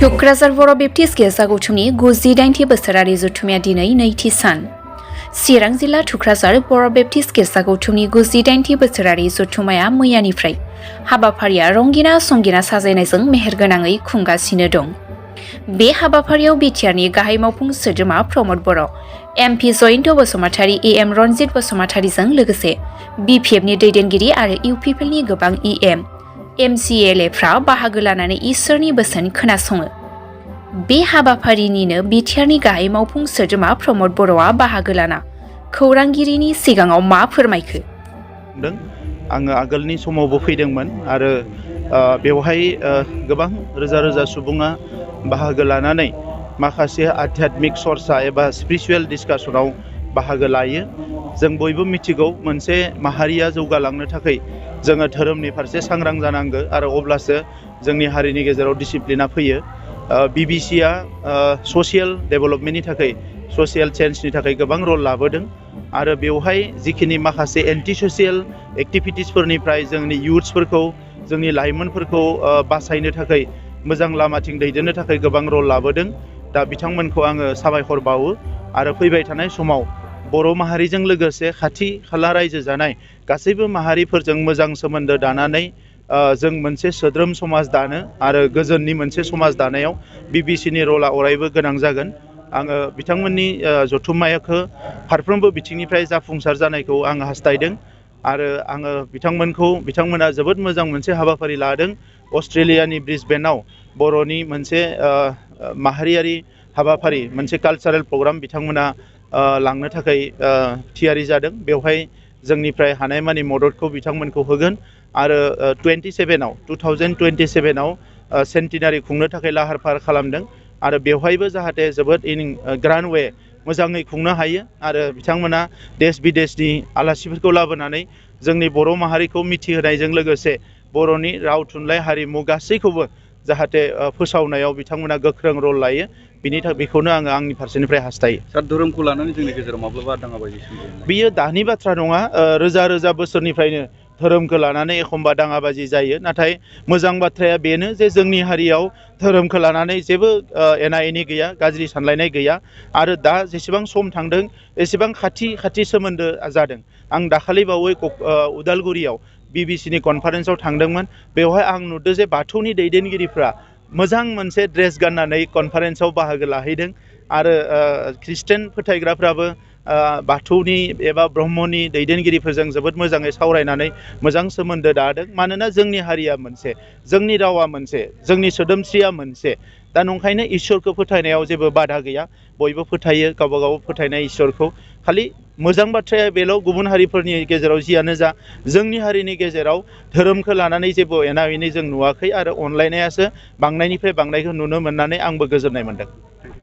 क'क्राझार बर' Baptist गिर्जा गौथुमनि 98थि बोसोरारि जथुम्माया दिनै नैथि सान। चिरां जिल्ला थुक्राझार बर' बेप्टिस्ट गिर्जा गौथुमनि 98थि बोसोरारि जथुम्माया मैयानिफ्राय हाबाफारिया रंगिना संगिना साजायनायजों मेहेरगोनाङै खुंगासिनो दं। बे हाबाफारियाव बिटिआरनि गाहाय मावफुं सोद्रोमा प्रमद बर', एमपि जयन्त बसुमतारी, एएम रनजित बसुमतारीजों लोगोसे बिपिएफनि दैदेनगिरि आरो इउपिपिएलनि गोबां इएम एमसिएलएफ्रा बाहागो लानानै इसोरनि बोसोन खोनासङो। बे हाबाफारिनिनो बिटिआरनि गाहाय मावफुं सोद्रोमा प्रमद बर'आ बाहागो लाना खौरांगिरिनि सिगाङाव मा फोरमायखो? आङो आगोलनि समावबो फैदोंमोन आरो बेवहाय गोबां रोजा रोजा सुबुङा बाहागो लानानै माखासे आध्यात्मिक सरसा एबा स्पिरिचुवेल डिसकासनाव बाहागो लायो। जों बयबो मिथिगौ मोनसे माहारिया जौगालांनो थाखाय जोङो धोरोमनि फारसे सांग्रां जानांगौ आरो अब्लासो जोंनि हारिनि गेजेराव डिसिप्लिना फैयो। बिबिसिआ ससियेल डेभेलपमेन्टनि थाखाय ससियेल चेन्जनि थाखाय गोबां रल लाबोदों आरो बेवहाय जिखिनि माखासे एन्टि ससियेल एक्टिभिटिसफोरनिफ्राय जोंनि इयुथ्सफोरखौ जोंनि लाइमोनफोरखौ बासायनो थाखाय मोजां लामाथिं दैदेननो थाखाय गोबां रल लाबोदों। दा बिथांमोनखौ आङो साबायखर बावो आरो फैबाय थानाय समाव बर' माहारिजों लोगोसे खाथि खाला रायजो जानाय गासैबो माहारिफोरजों मोजां सोमोन्दो दानानै जों मोनसे सोद्रोम समाज दानो आरो गोजोननि मोनसे समाज दानायाव बिबिसिनि रला अरायबो गोनां जागोन। आङो बिथांमोननि जथुम्माखौ फारफ्रोमबो बिथिंनिफ्राय जाफुंसार जानायखौ आं हास्थायदों आरो आङो बिथांमोना जोबोद मोजां मोनसे हाबाफारि लादों। अस्ट्रेलियानि ब्रिसबेनाव बर'नि मोनसे माहारियारि हाबाफारि मोनसे कालचारेल प्रग्राम बिथांमोना लांनो थाखाय थियारि जादों। बेवहाय जोंनिफ्राय हानायमानि मददखौ बिथांमोनखौ होगोन आरो 2027आव सेन्टिनारि खुंनो थाखाय लाहार फाहार खालामदों आरो बेवहायबो जाहाथे जोबोद ग्रान्ड वे मोजाङै खुंनो हायो आरो बिथांमोना देश बिदेशनि आलासिफोरखौ लाबोनानै जोंनि बर' माहारिखौ मिथिहोनायजों लोगोसे बर'नि राव थुनलाइ हारिमु गासैखौबो जाहाथे फोसावनायाव बिथांमोना गोख्रों रल लायो। बेखौनो आङो आंनि फारसेनिफ्राय हास्थायो। सार, धोरोमखौ लानानै जोंनि गेजेराव माब्लाबा दाङाबाजि सोमजियो? बियो दानि बाथ्रा नङा। रोजा रोजा बोसोरनिफ्रायनो धोरोमखौ लानानै एखमबा दाङाबाजि जायो। नाथाय मोजां बाथ्राया बेनो जे जोंनि हारियाव धोरोमखौ लानानै जेबो एना एनि गैया, गाज्रि सानलायनाय गैया आरो दा जेसेबां सम थांदों एसेबां खाथि सोमोन्दो जादों। आं दाखालि बावै उदालगुरियाव बिबिसिनि कनफारेन्सआव थांदोंमोन। बेवहाय आं नुदों जे बाथौनि दैदेनगिरिफ्रा मोजां मोनसे ड्रेस गाननानै कनफारेन्सआव बाहागो लाहैदों आरो ख्रिस्टान फोथायग्राफ्राबो बाथौनि एबा ब्रह्मनि दैदेनगिरिफोरजों जोबोद मोजाङै सावरायनानै मोजां सोमोन्दो दादों। मानोना जोंनि हारिया मोनसे, जोंनि रावा मोनसे, जोंनि सोदोमस्रिया मोनसे। दा नंखायनो इसोरखौ फोथायनायाव जेबो बाधा गैया। बयबो फोथायो गावबा गाव फोथायनाय इसोरखौ। खालि मोजां बाथ्राया बेल' गुबुन हारिफोरनि गेजेराव जियानो जा जोंनि हारिनि गेजेराव धोरोमखौ लानानै जेबो एना एनि जों नुवाखै आरो अनलायनायासो बांनायनिफ्राय बांनायखौ नुनो मोननानै आंबो गोजोननाय मोनदों।